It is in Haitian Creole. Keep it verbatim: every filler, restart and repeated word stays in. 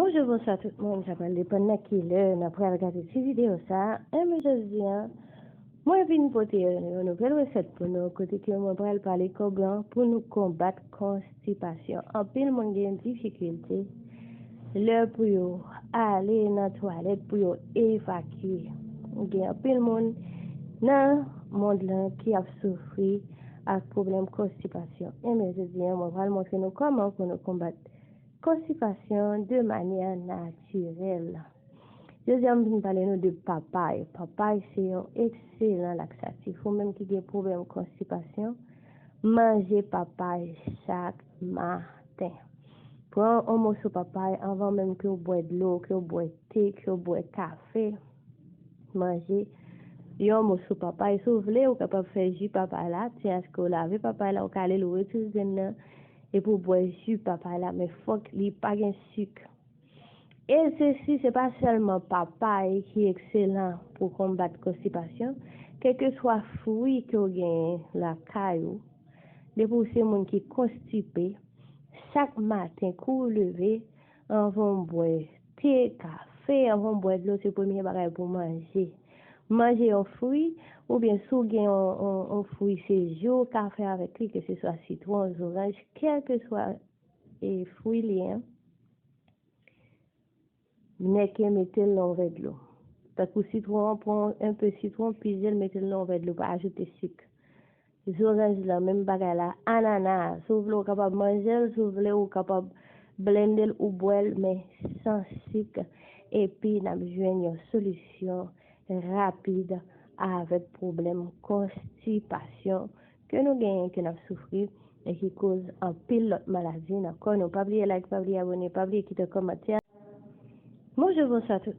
Bonjou, bonswa tout moun, sa pral depann nan ki lè n ap pral gade ti videyo sa a. Enben jodi a, mwen vin pote yon nouvèl resèt pou nou, kote ke mwen pral pale kòman pou nou konbat konstipasyon. Anpil moun gen difikilte lè pou yo ale nan twalèt pou yo evakye. Gen anpil moun nan mond lan ki ap soufri ak pwoblèm konstipasyon. Enben jodi a, mwen pral montre nou kòman pou nou konbat konstipasyon de manyè natirèl. Jodi a, m vin pale nou de papay. Papay se yon ekselan laksatif. Ou menm ki gen pwoblèm konstipasyon, manje papay chak maten. Pran yon moso papay anvan menm ke w bwè dlo, ke w bwè te, ke w bwè kafe. Manje yon moso papay. Si w vle, ou kapab fè ji papay la. Tinyas ke w lave papay la, ou kale l, ou retire grenn nan, epi w bwè ji papay la. Men fòk li pa gen sik. E se si se pa sèlman papay ki ekselan pou konbat konstipasyon, kèlkeswa fwi ke w genyen lakay ou, depi w se moun ki konstipe, chak maten kou w leve, anvan w bwè te, kafe, anvan w bwè dlo, se premye bagay pou w manje. Manje yon fwi, oubyen si w gen yon, yon, yon fwi, se ji w ka fè avèk li, ke se swa sitwon, zoranj, kèlkeswa e fwi li ye, nèke mete l nan yon vè dlo. Tankou sitwon an, pran enpe sitwon, pize l, mete l nan yon vè dlo, pa ajoute sik. Zoranj lan, menm bagay la, anana, si w vle, ou kapab manje l, si w vle, ou kapab blende l, ou bwè l, men san sik. Epi, n ap jwenn yon solisyon rapid avèk pwoblèm konstipasyon ke nou genyen, ke n ap soufri, e ki koz anpil lòt maladi nan kò nou. Pa bliye like, pa bliye abòne, pa bliye kite kòmantè. Bonjou, bonswa tout